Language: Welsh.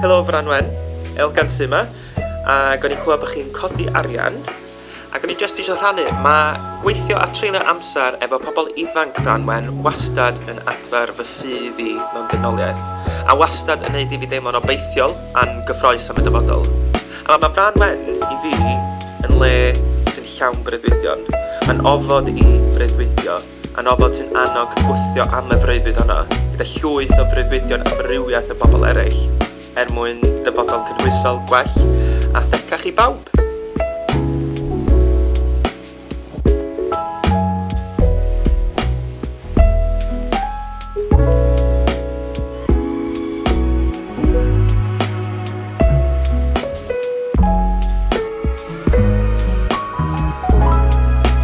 Helo Franwen, Elgan sy 'ma, ac o'n i'n clywed bod chi'n codi arian, ac o'n i jyst eisiau rhannu, mae gweithio a treulio amser efo pobl ifanc Franwen wastad yn adfer fy ffydd i mewn dynoliaeth, a wastad yn neud i fi deimlo'n obeithiol a'n gyffroes am y dyfodol. A mae Franwen, i fi, yn le sy'n llawn breuddwydion. Mae'n ofod i freuddwydio. A'n ofod sy'n annog gwthio am y freuddwyd honno, gyda llwyth o freuddwydion amrywiaeth o bobl eraill, er mwyn dyfodol cynhwysol, gwell a thecach i bawb.